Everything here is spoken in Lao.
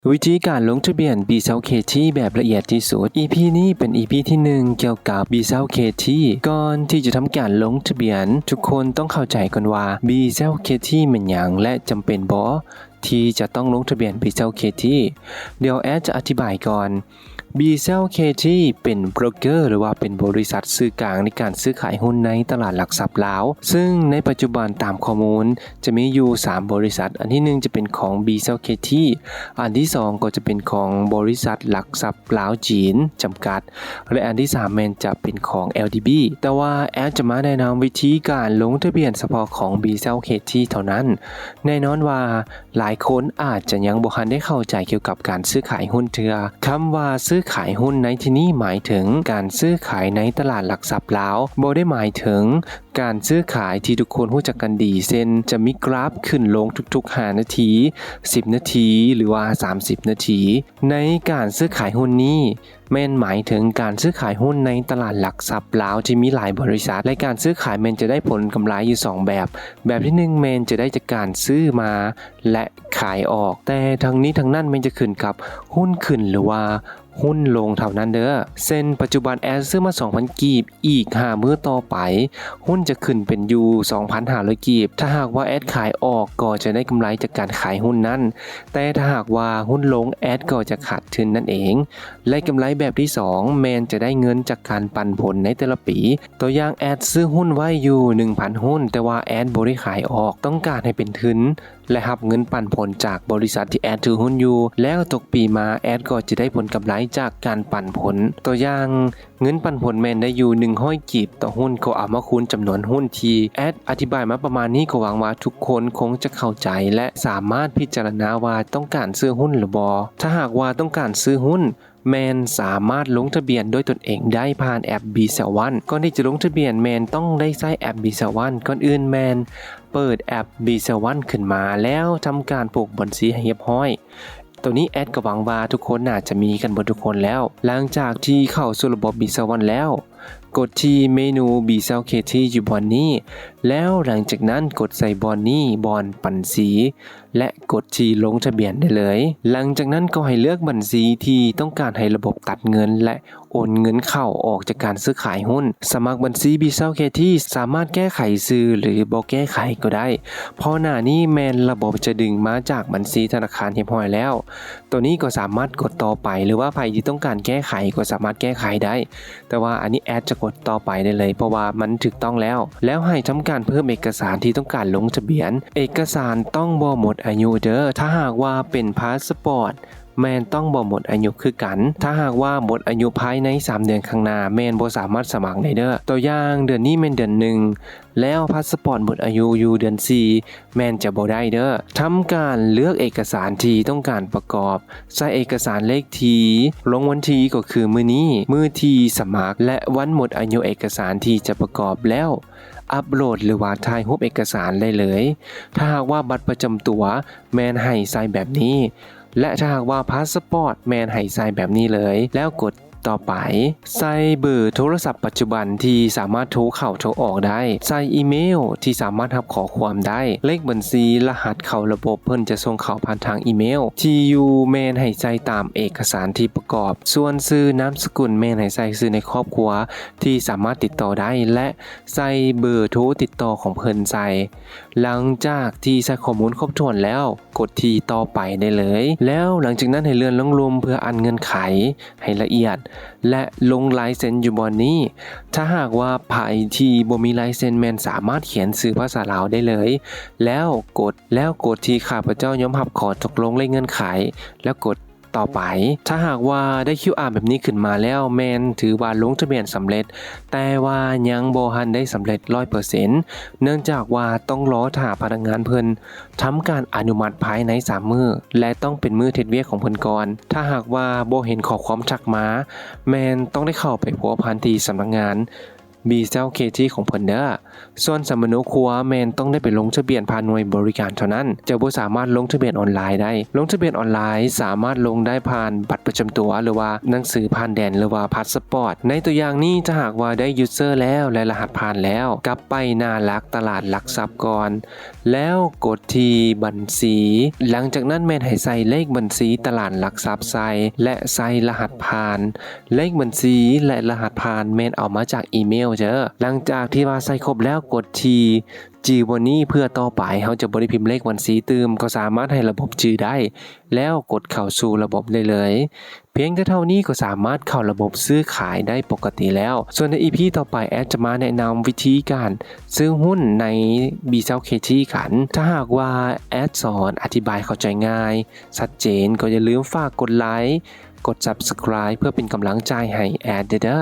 ວິທີການລົງທະບຽນ ບີເຊວເຄທີ ແບບລະອຽດທີ່ສຸດ. ອີພີນີ້ເປັນອີພີທີໜຶ່ງ ກ່ຽວກັບ ບີເຊວເຄທີ. ກ່ອນທີ່ຈະທຳການລົງທະບຽນ, ທຸກຄົນຕ້ອງເຂົ້າໃຈກ່ອນວ່າ ບີເຊວເຄທີ ແມ່ນຫຍັງ ແລະ ຈຳເປັນບໍ່ທີ່ຈະຕ້ອງລົງທະບຽນ ບີເຊວເຄທີ. ດຽວແອດຈະອະທິບາຍກ່ອນ. ບີເຊວເຄທີ ເປັນໂບຣກເກີ ຫຼືວ່າເປັນບໍລິສັດສື່ກາງໃນການຊື້ຂາຍຫຸ້ນໃນຕະຫຼາດຫຼັກຊັບລາວ, ເຊິ່ງໃນປັດຈຸບັນຕາມຂໍ້ມູນຈະມີຢູ່ສາມບໍລິສັດ. ອັນທີໜຶ່ງຈະເປັນຂອງ ບີເຊວເຄທີ, ອັນທີສອງກໍຈະເປັນຂອງບໍລິສັດຫຼັກຊັບລາວຈີນຈຳກັດ ແລະ ອັນທີສາມແມ່ນຈະເປັນຂອງ ແອລດີບີ. ແຕ່ວ່າແອດຈະມາແນະນຳວິທີການລົງທະບຽນສະເພາະຂອງ ບີເຊວເຄທີ ເທົ່ານັ້ນ. ແນ່ນອນວ່າ ຫຼາຍຄົນອາດຈະຍັງບໍ່ທັນໄດ້ເຂົ້າໃຈກ່ຽວກັບການຊື້ຂາຍຫຸ້ນເທື່ອ. ຄຳວ່າຊື້ຂາຍຫຸ້ນໃນທີ່ນີ້ໝາຍເຖິງການຊື້ຂາຍໃນຕະຫຼາດຫຼັກຊັບລາວ, ບໍ່ໄດ້ໝາຍເຖິງການຊື້ຂາຍທີ່ທຸກຄົນຮູ້ຈັກກັນດີ, ເຊັ່ນ ຈະມີກຣາຟຂຶ້ນລົງທຸກໆຫ້ານາທີ, ສິບນາທີ ຫຼືວ່າສາມສິບນາທີ. ໃນການຊື້ຂາຍຫຸ້ນນີ້ ແມ່ນໝາຍເຖິງການຊື້ຂາຍຫຸ້ນໃນຕະຫຼາດຫຼັກຊັບລາວທີ່ມີຫຼາຍບໍລິສັດ ແລະ ການຊື້ຂາຍແມ່ນຈະໄດ້ຜົນກຳໄລຢູ່ສອງແບບ. ແບບທີໜຶ່ງແມ່ນຈະໄດ້ຈາກການຊື້ມາ ແລະ ຂາຍອອກ, ແຕ່ທັງນີ້ທັງນັ້ນແມ່ນຈະຂຶ້ນກັບຫຸ້ນຂຶ້ນ ຫຼືວ່າຫຸ້ນລົງເທົ່ານັ້ນເດີ້. ເຊັ່ນ ປັດຈຸບັນແອດຊື້ມາສອງພັນກີບ, ອີກຫ້າມື້ຕໍ່ໄປ ຫຸ້ນຈະຂຶ້ນເປັນຢູ່ສອງພັນຫ້າຮ້ອຍກີບ. ຖ້າຫາກວ່າແອດຂາຍອອກ ກໍຈະໄດ້ກຳໄລຈາກການຂາຍຫຸ້ນນັ້ນ, ແຕ່ຖ້າຫາກວ່າຫຸ້ນລົງ ແອດກໍຈະຂາດທຶນນັ້ນເອງ. ແລະ ກຳໄລແບບທີສອງແມ່ນຈະໄດ້ເງິນຈາກການປັນຜົນໃນແຕ່ລະປີ. ຕົວຢ່າງ ແອດຊື້ຫຸ້ນໄວ້ຢູ່ໜຶ່ງພັນຫຸ້ນ, ແຕ່ວ່າແອດບໍ່ໄດ້ຂາຍອອກ, ຕ້ອງການໃຫ້ເປັນທຶນ ແລະ ຮັບເງິນປັນຜົນຈາກບໍລິສັດທີ່ແອດຖືຫຸ້ນຢູ່, ແລ້ວຕົກປີມາ ແອດກໍຈະໄດ້ຜົນກຳໄລຈາກການປັນຜົນ. ຕົວຢ່າງ ເງິນປັນຜົນແມ່ນໄດ້ຢູ່ໜຶ່ງຮ້ອຍກີບຕໍ່ຫຸ້ນ, ກໍເອົາມາຄູນຈຳນວນຫຸ້ນທີ່ແອດອະທິບາຍມາປະມານນີ້. ກໍຫວັງວ່າທຸກຄົນຄົງຈະເຂົ້າໃຈ ແລະ ສາມາດພິຈາລະນາວ່າຕ້ອງການຊື້ຫຸ້ນຫຼືບໍ່. ຖ້າຫາກວ່າຕ້ອງການຊື້ຫຸ້ນ, ແມ່ນສາມາດລົງທະບຽນດ້ວຍຕົນເອງໄດ້ຜ່ານແອັບ ບີເຊວເວັນ. ກ່ອນທີ່ຈະລົງທະບຽນແມ່ນຕ້ອງໄດ້ໃຊ້ແອັບ ບີເຊວເວັນ. ກ່ອນອື່ນແມ່ນເປີດແອັບ ບີເຊວເວັນ ຂຶ້ນມາ ແລ້ວທຳການຜູກບັນຊີໃຫ້ຮຽບຮ້ອຍ. ໂຕນີ້ແອດກໍຫວັງວ່າທຸກຄົນໜ້າຈະມີກັນເບິດທຸກຄົນແລ້ວ. ຫຼັງຈາກທີ່ເຂົ້າສູ່ລະບົບ ບີເຊວເວັນ ແລ້ວ, ກົດທີ່ເມນູ ບີເຊວເຄທີ ຢູ່ບ່ອນນີ້, ແລ້ວຫຼັງຈາກນັ້ນກົດໃສ່ບ່ອນນີ້, ບ່ອນບັນຊີ ແລະ ກົດທີ່ລົງທະບຽນໄດ້ເລີຍ. ຫຼັງຈາກນັ້ນກໍໃຫ້ເລືອກບັນຊີທີ່ຕ້ອງການໃຫ້ລະບົບຕັດເງິນ ແລະ ໂອນເງິນເຂົ້າອອກຈາກການຊື້ຂາຍຫຸ້ນ. ສະໝັກບັນຊີ ບີເຊວເຄທີ ສາມາດແກ້ໄຂຊື່ ຫຼື ບໍ່ແກ້ໄຂກໍໄດ້, ເພາະໜ້ານີ້ແມ່ນລະບົບຈະດຶງມາຈາກບັນຊີທະນາຄານຮຽບຮ້ອຍແລ້ວ. ໂຕນີ້ກໍສາມາດກົດຕໍ່ໄປ ຫຼືວ່າໃຜທີ່ຕ້ອງການແກ້ໄຂກໍສາມາດແກ້ໄຂໄດ້. ແຕ່ວ່າອັນນີ້ແອດຈະກົດຕໍ່ໄປໄດ້ເລີຍ ເພາະວ່າມັນຖືກຕ້ອງແລ້ວ. ແລ້ວໃຫ້ທຳການເພີ່ມເອກະສານທີ່ຕ້ອງການລົງທະບຽນ. ເອກະສານຕ້ອງບໍ່ໝົດອາຍຸເດີ້. ຖ້າຫາກວ່າເປັນພາສປອດ ແມ່ນຕ້ອງບໍ່ໝົດອາຍຸຄືກັນ. ຖ້າຫາກວ່າໝົດອາຍຸພາຍໃນສາມເດືອນຂ້າງໜ້າ ແມ່ນບໍ່ສາມາດສະໝັກໄດ້ເດີ້. ຕົວຢ່າງ ເດືອນນີ້ແມ່ນເດືອນໜຶ່ງ ແລ້ວພາສປອດໝົດອາຍຸຢູ່ເດືອນສີ່ ແມ່ນຈະບໍ່ໄດ້ເດີ້. ທຳການເລືອກເອກະສານທີ່ຕ້ອງການປະກອບ, ໃສ່ເອກະສານເລກທີ, ລົງວັນທີກໍຄືມື້ນີ້, ມື້ທີ່ສະໝັກ ແລະ ວັນໝົດອາຍຸເອກະສານທີ່ຈະປະກອບ, ແລ້ວອັບໂຫຼດ ຫຼືວ່າຖ່າຍຮູບເອກະສານໄດ້ເລີຍ. ຖ້າຫາກວ່າບັດປະຈຳຕົວ ແມ່ນໃຫ້ໃສ່ແບບນີ້ ແລະ ຖ້າຫາກວ່າພາສປອດ ແມ່ນໃຫ້ໃສ່ແບບນີ້ເລີຍ ແລ້ວກົດຕໍ່ໄປ. ໃສ່ເບີໂທລະສັບປັດຈຸບັນທີ່ສາມາດໂທເຂົ້າໂທອອກໄດ້. ໃສ່ອີເມວທີ່ສາມາດຮັບຂໍ້ຄວາມໄດ້. ເລກບັນຊີ, ລະຫັດເຂົ້າລະບົບ ເພິ່ນຈະສົ່ງເຂົ້າຜ່ານທາງອີເມວ. ທີ່ຢູ່ແມ່ນໃຫ້ໃສ່ຕາມເອກະສານທີ່ປະກອບ. ສ່ວນຊື່ນາມສະກຸນ ແມ່ນໃຫ້ໃສ່ຊື່ໃນຄອບຄົວທີ່ສາມາດຕິດຕໍ່ໄດ້ ແລະ ໃສ່ເບີໂທຕິດຕໍ່ຂອງເພິ່ນໃສ່. ຫຼັງຈາກທີ່ໃສ່ຂໍ້ມູນຄົບຖ້ວນແລ້ວ, ກົດທີ່ຕໍ່ໄປໄດ້ເລີຍ. ແລ້ວຫຼັງຈາກນັ້ນໃຫ້ເລື່ອນລົງລຸ່ມເພື່ອອ່ານເງື່ອນໄຂໃຫ້ລະອຽດ ແລະ ລົງລາຍເຊັນຢູ່ບ່ອນນີ້. ຖ້າຫາກວ່າໃຜທີ່ບໍ່ມີລາຍເຊັນ ແມ່ນສາມາດຂຽນຊື່ພາສາລາວໄດ້ເລີຍ. ແລ້ວກົດ, ແລ້ວກົດທີ່ຂ້າພະເຈົ້າຍອມຮັບຂໍ້ຕົກລົງ ແລະ ເງື່ອນໄຂ, ແລ້ວກົດ ຕໍ່ໄປ. ຖ້າຫາກວ່າໄດ້ຄິວອາແບບນີ້ຂຶ້ນມາແລ້ວ, ແມ່ນຖືວ່າລົງທະບຽນສຳເລັດ, ແຕ່ວ່າຍັງບໍ່ທັນໄດ້ສຳເລັດຮ້ອຍເປີເຊັນ ເນື່ອງຈາກວ່າຕ້ອງລໍຖ້າພະນັກງານເພິ່ນທຳການອະນຸມັດພາຍໃນສາມມື້ ແລະ ຕ້ອງເປັນມື້ເຮັດວຽກຂອງເພິ່ນກ່ອນ. ຖ້າຫາກວ່າບໍ່ເຫັນຂໍ້ຄວາມທັກມາ, ແມ່ນຕ້ອງໄດ້ເຂົ້າໄປພົວພັນທີ່ສຳນັກງານ B Self KT ຂອງເພິ່ນເດີ້. ສ່ວນສຳມະໂນຄົວແມ່ນຕ້ອງໄດ້ໄປລົງທະບຽນຜ່ານໜ່ວຍບໍລິການເທົ່ານັ້ນ, ຈະບໍ່ສາມາດລົງທະບຽນອອນລາຍໄດ້. ລົງທະບຽນອອນລາຍສາມາດລົງໄດ້ຜ່ານບັດປະຈຳຕົວ ຫຼືວ່າໜັງສືຜ່ານແດນ ຫຼືວ່າພາສປອດ. ໃນຕົວຢ່າງນີ້, ຖ້າຫາກວ່າໄດ້ user ແລ້ວ ແລະ ລະຫັດຜ່ານແລ້ວ, ກັບໄປໜ້າຫຼັກຕະຫຼາດຫຼັກຊັບກ່ອນ ແລ້ວກົດທີ່ບັນຊີ. ຫຼັງຈາກນັ້ນແມ່ນໃຫ້ໃສ່ເລກບັນຊີຕະຫຼາດຫຼັກຊັບໃສ່ ແລະ ໃສ່ລະຫັດຜ່ານ. ເລກບັນຊີ ແລະ ລະຫັດຜ່ານແມ່ນເອົາມາຈາກອີເມວເດີ້. ຫຼັງຈາກທີ່ວ່າໃສ່ຄົບແລ້ວ, ກົດທີ່ຈື່ບ່ອນນີ້ເພື່ອຕໍ່ໄປເຮົາຈະບໍ່ໄດ້ພິມເລກບັນຊີຕື່ມ, ກໍສາມາດໃຫ້ລະບົບຈື່ໄດ້ ແລ້ວກົດເຂົ້າສູ່ລະບົບໄດ້ເລີຍ. ພຽງແຕ່ເທົ່ານີ້ກໍສາມາດເຂົ້າລະບົບຊື້ຂາຍໄດ້ປົກກະຕິແລ້ວ. ສ່ວນໃນ ອີພີ ຕໍ່ໄປ ແອດຈະມາແນະນຳວິທີການຊື້ຫຸ້ນໃນ B Self KT ກັນ. ຖ້າຫາກວ່າແອດສອນອະທິບາຍເຂົ້າໃຈງ່າຍ, ຊັດເຈນ, ກໍຢ່າລືມຝາກກົດໄລ, ກົດ Subscribe ເພື່ອເປັນກຳລັງໃຈໃຫ້ແອດເດີ້.